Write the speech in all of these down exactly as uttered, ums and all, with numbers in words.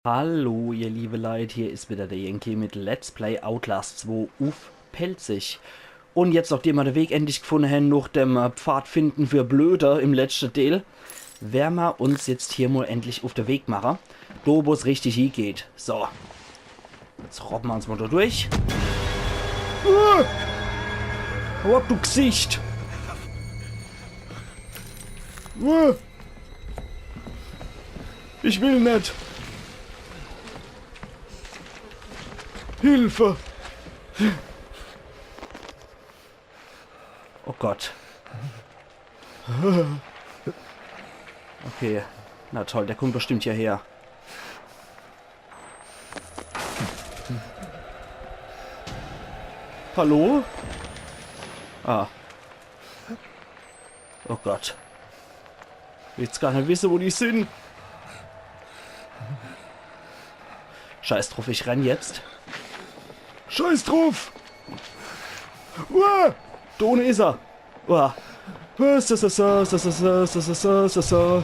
Hallo, ihr liebe Leit, hier is wieder der Yankee mit Let's Play Outlast zwei uff Pälzisch. Un jetzt, nachdem mer de Weg endlich gefunne hen, noch dem äh, Pfadfinden für Blöde im letschte Deel, wer mer uns jetzt hier mol endlich uff de Weg mache, do wo's richtig hiegeht. So. Jetzt robbe mer uns mol do durch. Uah! Hau ab, du Gsicht! Uah! Ich will net. Hilfe! Oh Gott. Okay. Na toll, der kommt bestimmt hierher. Hallo? Ah. Oh Gott. Will's gar net wisse, wo die sin. Scheiß druff, ich renn jetzt. Scheiß druff! Uah! Do unne is er. Uah. So, so, so.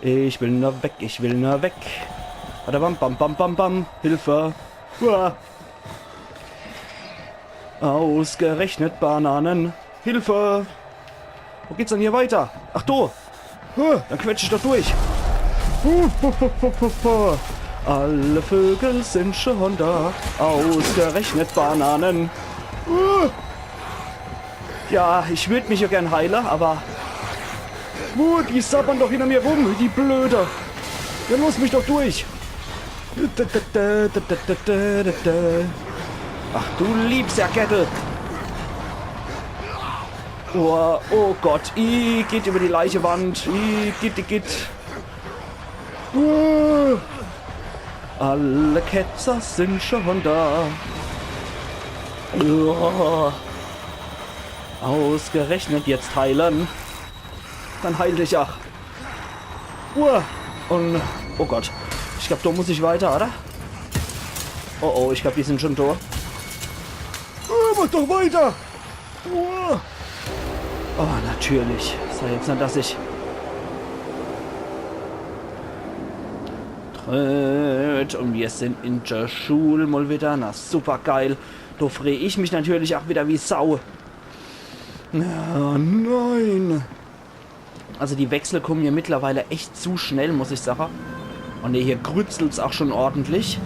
Ich will nur weg, ich will nur weg. Bada bam, bam, bam, bam, bam. Hilfe. Uah. Ausgerechnet Bananen. Hilfe. Wo geht's denn hier weiter? Ach, do. Huh, dann quetsch ich doch durch. Huh, huh, huh, huh, huh, huh. Alle Vögel sind schon da. Ausgerechnet Bananen. Uh. Ja, ich würd mich ja gern heile, aber... Uh, die sabbern doch hinter mir rum, die Blöde. Ja, lass mich doch durch. Ach du liebes Herrgöttel. Oh, oh Gott, igitt über die Leichewand. Igitt, igitt. Uh, alle Ketzer sind schon da. Uh, ausgerechnet jetzt heilen. Dann heil dich, ach. Uah. Und, oh Gott. Ich glaub, do muss ich weiter, oder? Oh, oh, ich glaub, die sind schon do. Oh, mach doch weiter! Uah. Oh, natürlich. So, jetzt net, dass ich... Tritt. Und wir sind in der Schule mal wieder. Na, super geil. Do freu ich mich natürlich auch wieder wie Sau. Na, nein. Also die Wechsel kommen mir mittlerweile echt zu schnell, muss ich sagen. Und nee, hier grützelt's auch schon ordentlich.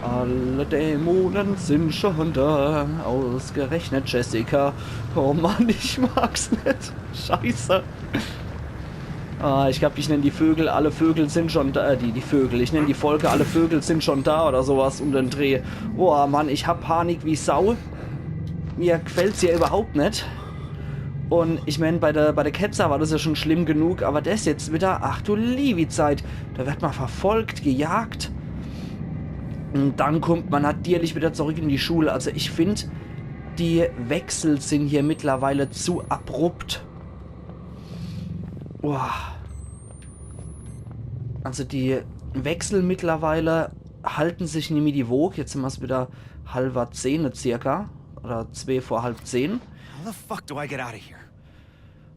Ah, alle Dämonen sind schon da. Ausgerechnet Jessica. Oh Mann, ich mag's net. Scheiße. Ah, ich glaub, ich nenn die Vögel, alle Vögel sind schon da. Äh, die, die Vögel. Ich nenn die Folge, alle Vögel sind schon da oder sowas um den Dreh. Oh Mann, ich hab Panik wie Sau. Mir gefällt's hier überhaupt net. Und ich mein, bei der, bei der Ketzer war das ja schon schlimm genug, aber das jetzt wieder, ach du liebi Zeit, da wird man verfolgt, gejagt. Und dann kommt man natürlich wieder zurück in die Schule. Also ich find, die Wechsel sind hier mittlerweile zu abrupt. Boah. Also die Wechsel mittlerweile halten sich nimmi die Woog. Jetzt sind wir's wieder halber zehn circa. Oder zwei vor halb zehn. How the fuck do I get out of here?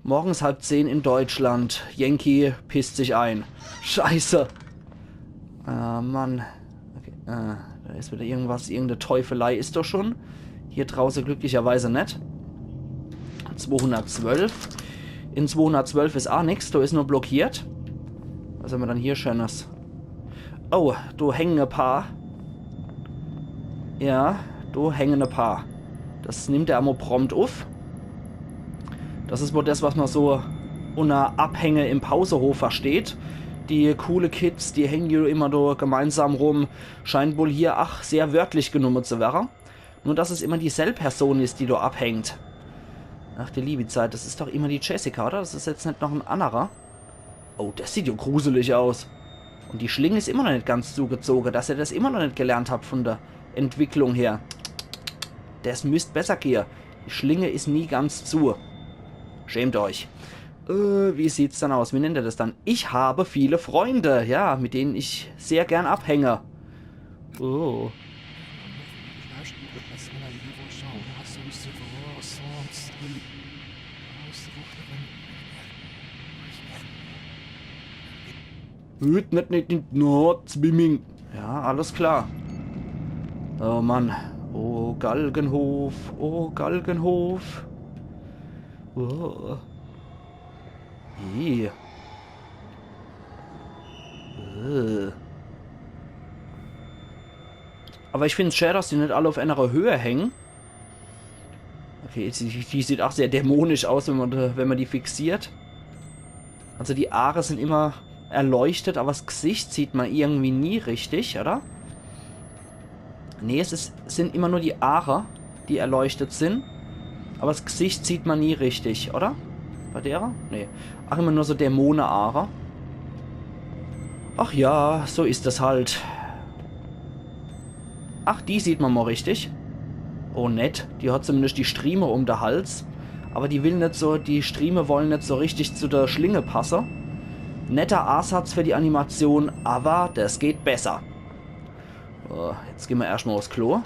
Morgens halb zehn in Deutschland. Yankee pisst sich ein. Scheiße. Ah, Mann. Okay, äh, da ist wieder irgendwas. Irgendeine Teufelei ist doch schon. Hier draußen glücklicherweise net. Zweihundertzwölf. In zweihundertzwölf ist auch nix. Da ist nur blockiert. Was haben wir dann hier Schönes? Oh, do hängen e paar. Ja, do hängen e paar. Das nimmt er amo prompt uff. Das is wohl das, was man so unter Abhänge im Pausehof versteht. Die coole Kids, die hängen hier immer do gemeinsam rum. Scheint wohl hier ach sehr wörtlich genommen zu werre. Nur, dass es immer dieselb Person is, die do abhängt. Ach, die liebi Zeit, das is doch immer die Jessica, oder? Das is jetzt net noch en annerer. Oh, das sieht ja gruselig aus. Und die Schlinge is immer noch net ganz zugezoge, dass ihr das immer noch net gelernt habt von der Entwicklung her. Das müsst besser gehe. Die Schlinge is nie ganz zu. Schämt euch. Äh, wie sieht's dann aus? Wie nennt er das dann? Ich habe viele Freunde, ja, mit denen ich sehr gern abhänge. Oh. Hüt net, net, net, not swimming. Ja, alles klar. Oh Mann. Oh, Galgenhof. Oh, Galgenhof. Oh. Ih. Äh. Aber ich find's schää, dass die net alle auf enere Höhe hängen. Okay, die, die sieht auch sehr dämonisch aus, wenn man, wenn man die fixiert. Also die Aare sind immer erleuchtet, aber das Gesicht sieht man irgendwie nie richtig, oder? Nee, es ist, sind immer nur die Aare, die erleuchtet sind. Aber das Gesicht sieht man nie richtig, oder? Bei derer? Nee. Ach, immer nur so Dämonenaare. Ach ja, so ist das halt. Ach, die sieht man mal richtig. Oh, nett. Die hat zumindest die Strieme um de Hals. Aber die will net so, die Strieme wollen net so richtig zu der Schlinge passe. Netter Ansatz für die Animation, aber das geht besser. Oh, jetzt gehen wir erstmal aufs Klo.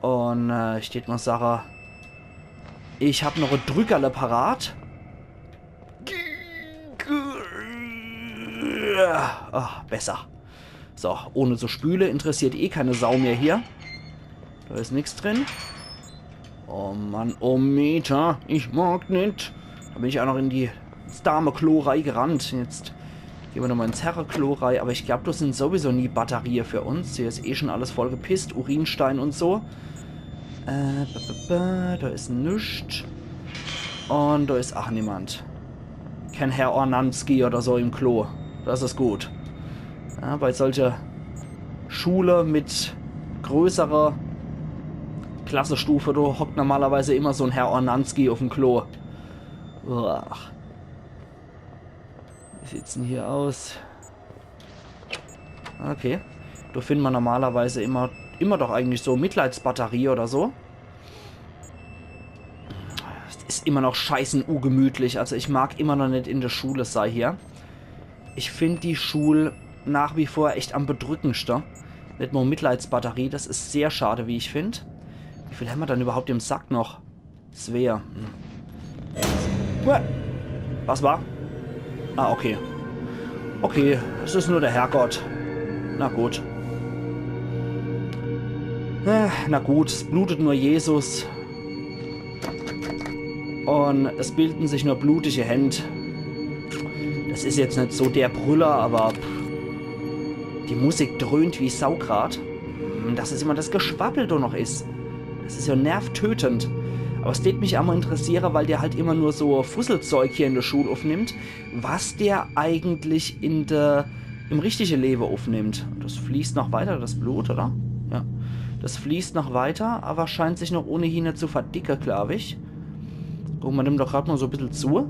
Und äh, ich tät mal sagen, ich hab noch e Drückerle parat. Ah, besser. So, ohne zu spüle interessiert eh keine Sau mehr hier. Da ist nix drin. Oh Mann, oh Meter, ich mag net. Da bin ich auch noch in die, ins Dame-Klo reingerannt. Jetzt gehen wir nochmal ins Herre-Klo rein. Aber ich glaub, das sind sowieso nie Batterie für uns. Hier ist eh schon alles voll gepisst, Urinstein und so. Äh, ba, ba, ba, da ist nix. Und da ist auch niemand. Kein Herr Ornanski oder so im Klo. Das ist gut. Ja, bei solcher Schule mit größerer Klassestufe, da hockt normalerweise immer so ein Herr Ornanski auf dem Klo. Uah. Wie sieht's denn hier aus? Okay. Da findet man normalerweise immer, immer doch eigentlich so Mitleidsbatterie oder so. Es ist immer noch scheißen ungemütlich. Also ich mag immer noch nicht in der Schule sein hier. Ich find die Schule nach wie vor echt am bedrückendsten. Mit meiner Mitleidsbatterie, das ist sehr schade, wie ich find. Wie viel haben wir dann überhaupt im Sack noch? Zwei. Hm. Uah. Was war? Ah, okay. Okay, es ist nur der Herrgott. Na gut. Äh, na gut, es blutet nur Jesus. Und es bilden sich nur blutige Händ. Das ist jetzt nicht so der Brüller, aber pff, die Musik dröhnt wie Sau grad. Hm, dass es immer das Geschwabbel da noch ist. Das ist ja nervtötend. Aber es tät mich auch mal interessieren, weil der halt immer nur so Fusselzeug hier in der Schule aufnimmt, was der eigentlich in der, im richtigen Leben aufnimmt. Das fließt noch weiter, das Blut, oder? Ja. Das fließt noch weiter, aber scheint sich noch ohnehin nicht zu verdicken, glaub ich. Gucken wir dem doch grad mal so ein bisschen zu.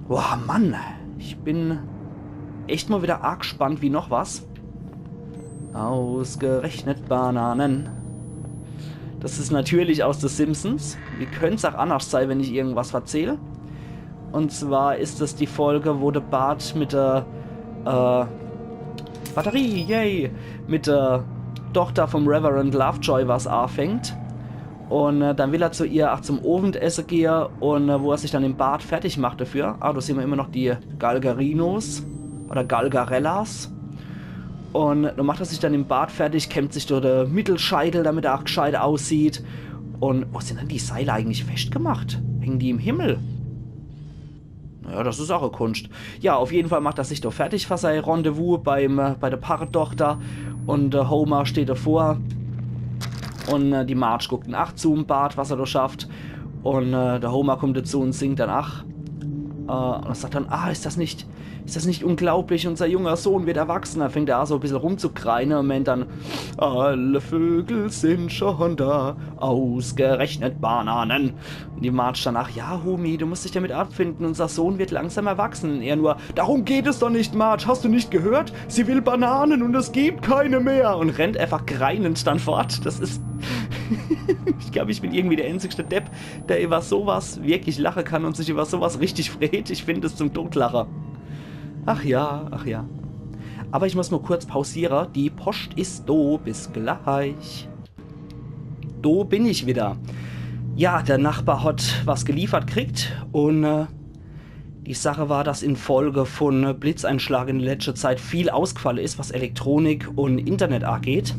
Boah, Mann. Ich bin echt mal wieder arg gespannt wie noch was. Ausgerechnet Bananen. Das ist natürlich aus The Simpsons. Wie könnt's auch anders sein, wenn ich irgendwas verzähl? Und zwar ist das die Folge, wo der Bart mit der äh, Batterie, yay, mit der Tochter vom Reverend Lovejoy was anfängt. Und äh, dann will er zu ihr auch zum Owendesse gehe und äh, wo er sich dann im Bad fertig macht dafür. Ah, da sehen wir immer noch die Galgarinos oder Galgarellas. Und da macht er sich dann im Bad fertig, kämmt sich durch den Mittelscheitel, damit er auch gescheit aussieht. Und wo sind denn die Seile eigentlich festgemacht? Hängen die im Himmel? Naja, das ist auch e Kunst. Ja, auf jeden Fall macht er sich da fertig für sein Rendezvous beim, äh, bei der Parretochter. Und äh, Homer steht davor. Und äh, die Marge guckt in Acht zum Bad, was er da schafft. Und äh, der Homer kommt dazu und singt dann, ach. Äh, und sagt dann, ah, ist das nicht, ist das nicht unglaublich? Unser junger Sohn wird erwachsen. Dann fängt er an, so ein bisschen rumzukreinen und meint dann, alle Vögel sind schon da, ausgerechnet Bananen. Und die Marge danach, ja, Homi, du musst dich damit abfinden, unser Sohn wird langsam erwachsen. Und er nur, darum geht es doch nicht, Marge, hast du nicht gehört? Sie will Bananen und es gibt keine mehr. Und rennt einfach greinend dann fort. Das ist, ich glaube, ich bin irgendwie der einzigste Depp, der über sowas wirklich lachen kann und sich über sowas richtig freut. Ich finde es zum Totlachen. Ach ja, ach ja. Aber ich muss mal kurz pausieren. Die Post ist da. Bis gleich. Do bin ich wieder. Ja, der Nachbar hat was geliefert kriegt und äh, Die Sache war, dass infolge vun Blitzeinschlag in letschter Zeit viel ausgfalle is, was Elektronik un Internet ageht.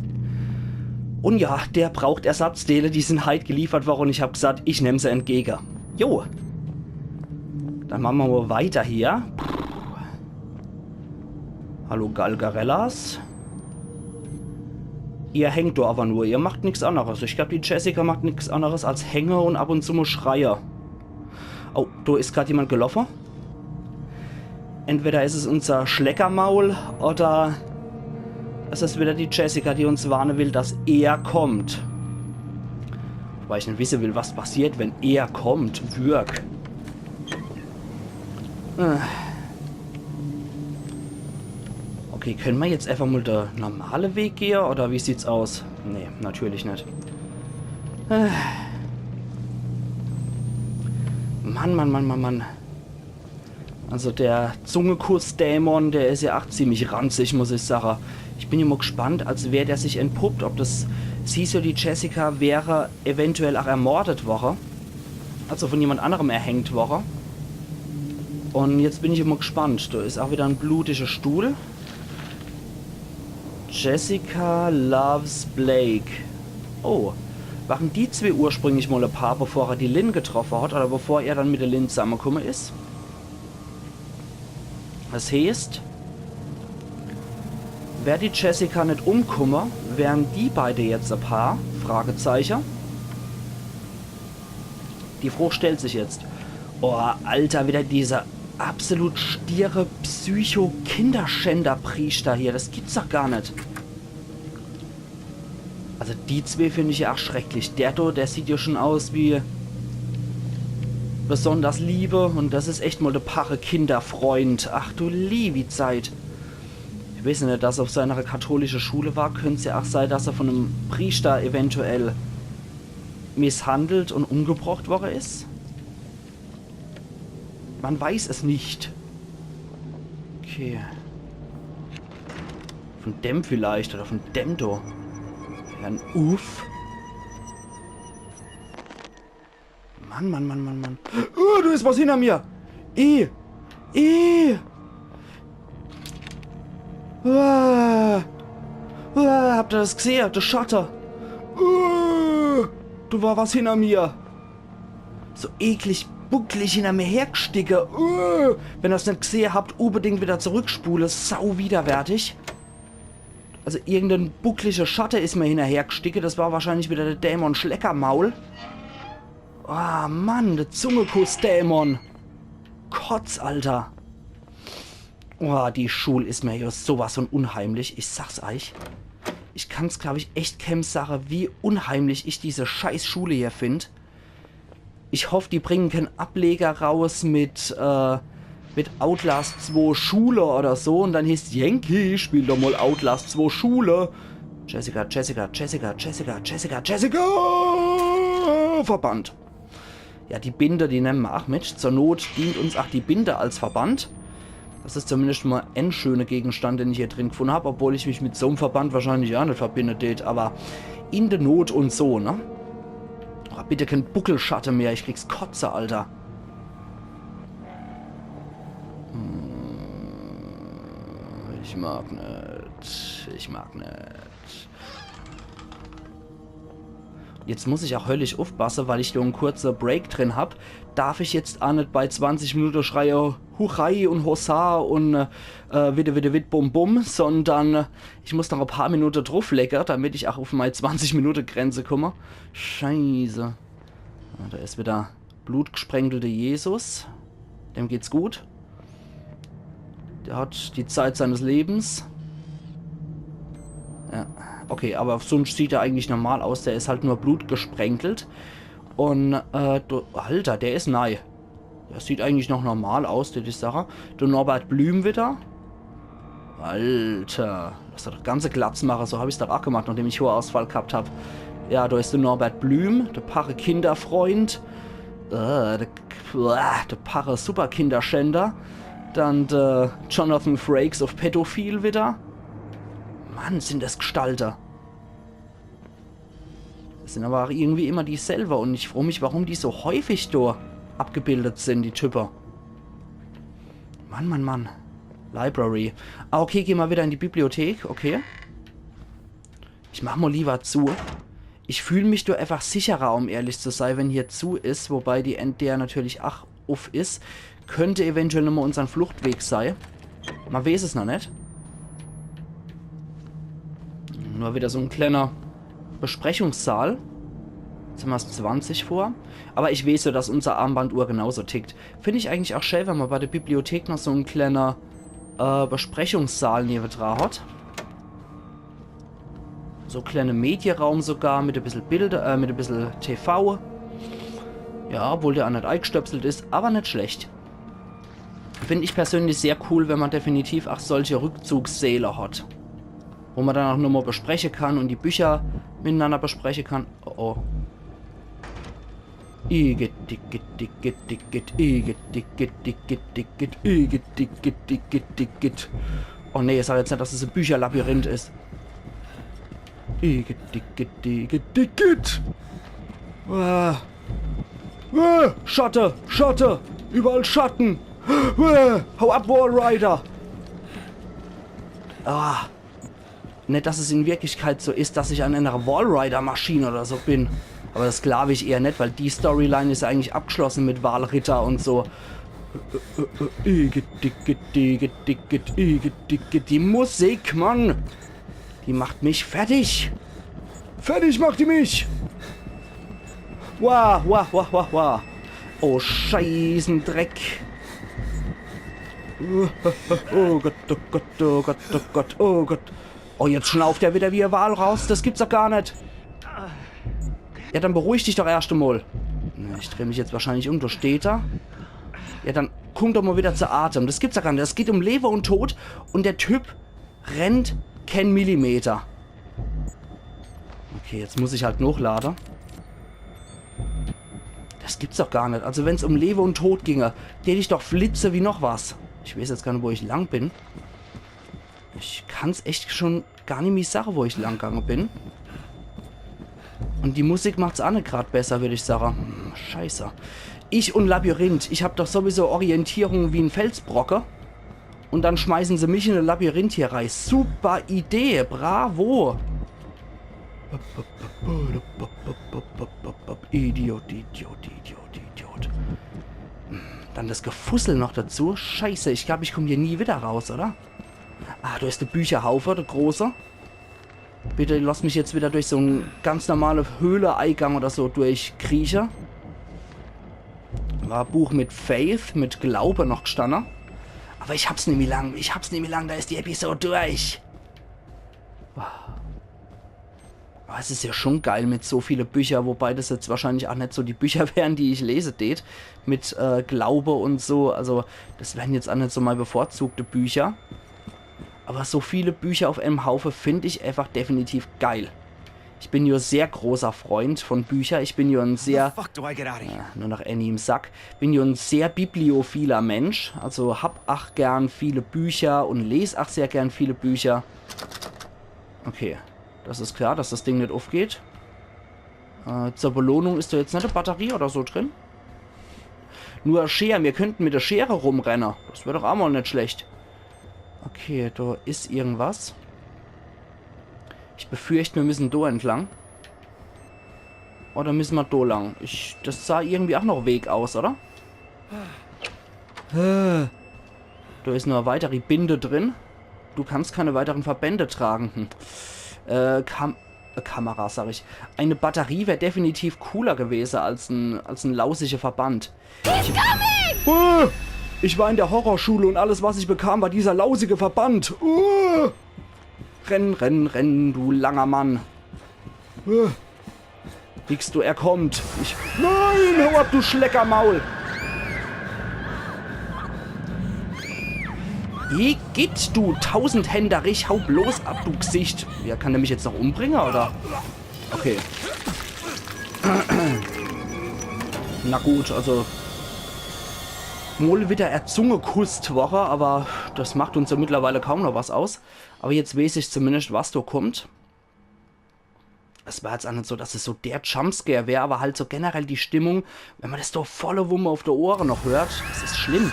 Un ja, der braucht Ersatzteile, die sin heit geliefert worre un ich hab gesagt, ich nemm se entgege. Jo. Dann mache mer mol weiter hier. Hallo Galgarellas. Ihr hängt do awwer nur, ihr macht nix anneres. Ich glaab, die Jessica macht nix anneres als hänge un ab un zu mol schreie. Oh, do is grad jemand geloffe. Entweder is es unser Schleckermaul oder es is wieder die Jessica, die uns warne will, dass er kommt. Wobei ich net wisse will, was passiert, wenn er kommt. Würg. Äh. Okay, kenne mer jetzt einfach mol de normale Weg gehe, oder wie sieht's aus? Nee, natürlich net. Äh. Mann, Mann, Mann, Mann, Mann. Also der Zungekuss-Dämon, der is ja ach ziemlich ranzig, muss ich sache. Ich bin ja mol gspannt, als wer der sich entpuppt, ob das sie so die Jessica wäre, eventuell ach ermordet worre. Also vun jemand annerem erhängt worre. Un jetzt bin ich immer gspannt. Do is ach wieder en blutischer Stuhl. Jessica loves Blake. Oh, waren die zwee ursprünglich mol e Paar, bevor er die Lynn getroffe hat oder bevor er dann mit de Lynn zusammekumme is? Das heeßt, wär die Jessica net umkumme, wären die beide jetzt e Paar? Fragezeiche. Die Froch stellt sich jetzt. Oh, Alter, wieder dieser absolut stiere Psycho-Kinderschänder-Priester hier. Das gibt's doch gar net. Also die zwee find ich ja ach schrecklich. Der do, der sieht ja schon aus wie besonders Liebe un das is echt mol de Pache Kinderfreund. Ach du liewi Zeit. Ich weeß net, dass er auf so einer katholische Schule war. Könnt's ja ach sei, dass er vun em Priester eventuell misshandelt un umgebrocht worre is. Man weiß es nicht. Okay. Vun dem vielleicht oder vun dem do. Ja, en Uff. Mann, Mann, Mann, Mann, Mann. Oh, do is was hinner mir. I. I. Ah. Ah, habt ihr das gsehe? De Schatte. Uh, do war was hinner mir. So eklig, bucklig hinner mir hergstiche. Uh, wenn ihr's net gsehe habt, unbedingt wieder zurückspule. Sau widerwärtig. Also irgendein bucklicher Schatte is mir hinnerhergstiche. Das war wahrscheinlich wieder de Dämon Schleckermaul. Ah, Mann, de Zungekuss-Dämon. Kotz, Alter. Oh, die Schul is mir jo sowas vun unheimlich. Ich sag's eich. Ich kann's, glaub ich, echt kemm sage, wie unheimlich ich diese scheiß Schule hier find. Ich hoff, die bringen kein Ableger raus mit, äh, mit Outlast zwei Schule oder so. Un dann heeßt's, Yankee, spiel doch mol Outlast zwei Schule. Jessica, Jessica, Jessica, Jessica, Jessica, Jessica. Verband. Ja, die Binde, die nemme mer ach mit. Zur Not dient uns ach die Binde als Verband. Das is zumindest mol en schöne Gegenstand, den ich hier drin gefunne hab, obwohl ich mich mit so'm Verband wahrscheinlich ach net verbinne tät, aber in de Not un so, ne? Oh, bitte kein Buckelschatte mehr, ich krieg's Kotze, Alter. Hm, ich mag net, ich mag net. Jetzt muss ich ach höllisch uffpasse, weil ich do en kurze Break drin hab. Darf ich jetzt ach net bei zwanzig Minute schreie, Huchei un Hossa un, äh, witte, witte, witt, bum, bum, sondern, äh, ich muss noch e paar Minute drufflege, damit ich ach uff mei zwanzig Minute Grenze kumme. Scheiße. Ah, do is wieder blutgesprenkelte Jesus. Dem geht's gut. Der hat die Zeit seines Lebens. Ja. Okay, aber sunscht sieht er eigentlich normal aus. Der is halt nur blutgesprenkelt. Un, äh, du, Alter, der is nei. Der sieht eigentlich noch normal aus, der, die Sache. De Norbert Blüm wieder. Alter, lass doch de ganze Glatz mache, so hab ich's doch ach gemacht, nachdem ich Horausfall gehabt hab. Ja, do is de Norbert Blüm, de Pache Kinderfreund, äh, de, äh, de Pache Superkinderschänder, dann de Jonathan Frakes uff Pädophil wieder. Mann, sin das Gestalte. Das sin aber ach irgendwie immer dieselbe un ich froo mich, warum die so häufig do abgebildet sin, die Type. Mann, Mann, Mann. Library. Ah, okay, geh ma wieder in die Bibliothek. Okay. Ich mach mo liewer zu. Ich fühl mich do einfach sicherer, um ehrlich zu sei, wenn hier zu is. Wobei die Enddeer natürlich ach uff is. Könnt eventuell nochmo unsern Fluchtweg sei. Ma weeß es noch net. Nur wieder so en kleiner Besprechungssaal. Jetzt hammer's zwanzig vor. Aber ich weeß jo, dass unser Armbanduhr genauso tickt. Find ich eigentlich ach schää, wenn ma bei der Bibliothek noch so en kleiner äh, Besprechungssaal newedra hat. So kleine Medieraum sogar, mit e bissel Bilder, äh, mit e bissel T V. Ja, obwohl der ach net eigstöpselt is, aber net schlecht. Find ich persönlich sehr cool, wenn ma definitiv ach solche Rückzugssäle hat. Wo ma dann ach nochmo bespreche kann und die Bücher mitenanner bespreche kann. Oh, oh. Igitt, igitt, igitt, igitt, igitt, igitt, igitt, igitt, igitt, igitt, igitt, igitt. Oh nee, sag jetzt net, dass es e Bücherlabyrinth is. Igitt, igitt, igitt, igitt. Ah. Ah, Schatte, Schatte, überall Schatten. Ah, hau ab, Walrider. Ah. Net, dass es in Wirklichkeit so is, dass ich an einer Walrider-Maschine oder so bin. Aber das glaab ich eher net, weil die Storyline is ja eigentlich abgeschlossen mit Walritter und so. Igitt, igitt, igitt, igitt, igitt, igitt. Die Musik, Mann! Die macht mich fertig! Fertig macht die mich! Wah, wah, wah, wah, wah! Oh, Scheißendreck! Oh Gott, oh Gott, oh Gott, oh Gott, oh Gott! Oh, jetzt schnauft er wieder wie e Walross. Das gibt's doch gar net. Ja, dann beruhig dich doch erscht emol. Na, ich dreh mich jetzt wahrscheinlich um, do steht er. Ja, dann komm doch mol wieder zu Atem. Das gibt's doch gar net. Das geht um Lewe und Tod und der Typ rennt kein Millimeter. Okay, jetzt muss ich halt nochlade. Das gibt's doch gar net. Also wenn's um Lewe und Tod ginge, tät ich doch flitze wie noch was. Ich weeß jetzt gar net, wo ich lang bin. Ich kann's echt schon gar nimmi sage, wo ich lang gange bin. Und die Musik macht's ach net grad besser, würd ich sage. Hm, scheiße. Ich und Labyrinth. Ich hab doch sowieso Orientierung wie en Felsbrocke. Und dann schmeißen se mich in e Labyrinth hier rei. Super Idee. Bravo. Idiot, Idiot, Idiot, Idiot. Dann das Gefussel noch dazu. Scheiße, ich glaub, ich komm hier nie wieder raus, oder? Ah, do is de Bücherhaufe, de große. Bitte lass mich jetzt wieder durch so en ganz normale Höhleeigang oder so durchkrieche. War Buch mit Faith, mit Glaube noch gstanne. Aber ich hab's nimmi lang, ich hab's nimmi lang, da is die Episode durch. Aber es is ja schon geil mit so viele Bücher, wobei das jetzt wahrscheinlich ach net so die Bücher wären, die ich lese tät. Mit äh, Glaube und so. Also das wären jetzt ach net so mei bevorzugte Bücher. Aber so viele Bücher auf einem Haufe find ich einfach definitiv geil. Ich bin jo sehr großer Freund von Bücher. Ich bin jo en sehr, Fuck do I get out of here? äh, nur noch Annie im Sack. Bin jo en sehr bibliophiler Mensch. Also hab ach gern viele Bücher und les ach sehr gern viele Bücher. Okay, das is klar, dass das Ding net uffgeht. Äh, zur Belohnung is do jetzt net e Batterie oder so drin. Nur e Schere, mir könnten mit der Schere rumrenne. Das wär doch ach mol net schlecht. Okay, do is irgendwas. Ich befürcht, mir müssen do entlang. Oder müssen mir do lang? Ich, das sah irgendwie ach noch Weg aus, oder? Äh. Do is nur e weitere Binde drin. Du kannst keine weiteren Verbände tragen. Hm. Äh, Kam äh, Kamera, sag ich. Eine Batterie wär definitiv cooler gewese als en, als en lausige Verband. He's coming! Uh, ich war in der Horrorschule und alles, was ich bekam, war dieser lausige Verband. Uh, renn, renn, renn, du langer Mann. Uh, nix, du, er kommt. Ich, nein, hau ab, du Schleckermaul. Igitt, du Tausendhänderich, hau bloß ab, du Gsicht. Ja, kann der mich jetzt noch umbringe, oder? Okay. Na gut, also. Mol wieder e Zungekusst, wache, aber das macht uns ja mittlerweile kaum noch was aus. Aber jetzt weeß ich zumindest, was do kommt. Es war jetzt ach net so, dass es so der Jumpscare wär, aber halt so generell die Stimmung, wenn man das do volle Wumme auf der Ohre noch hört, das is schlimm.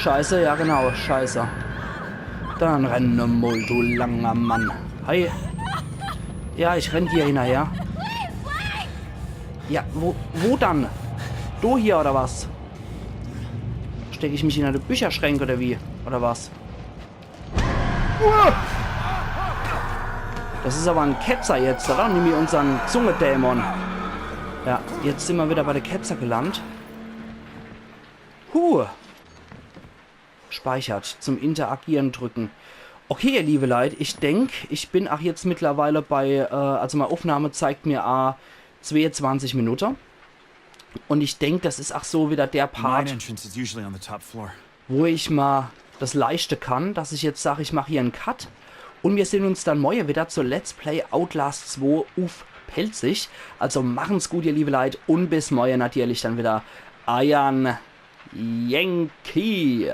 Scheiße, ja genau, scheiße. Dann renn mol, du langer Mann. Hi. Ja, ich renn dir hinnerher. Ja, wo, wo dann? Do hier oder was? Steck ich mich hinner de Bücherschränk oder wie? Oder was? Uah! Das is awwer en Ketzer jetzt, oder? Nimm mir unsern Zungedämon. Ja, jetzt sin mer widder bei de Ketzer gelandt. Huh. Speichert. Zum Interagieren drücken. Okay, ihr liewe Leit, ich denk, ich bin ach jetzt mittlerweile bei, äh, also mei Aufnahme zeigt mir a zweezwanzig Minutte. Un ich denk, das is ach so widder der Part, Mine entrance is usually on the top floor. wo ich ma das leischte kann, dass ich jetzt sag, ich mach hier en Cut. Un mir sehn uns dann morje widder zu Let's Play Outlast zwei uff Pälzisch. Also machen's gut, ihr liewe Leit, un bis morje natierlich dann widder. Eiern Yankee.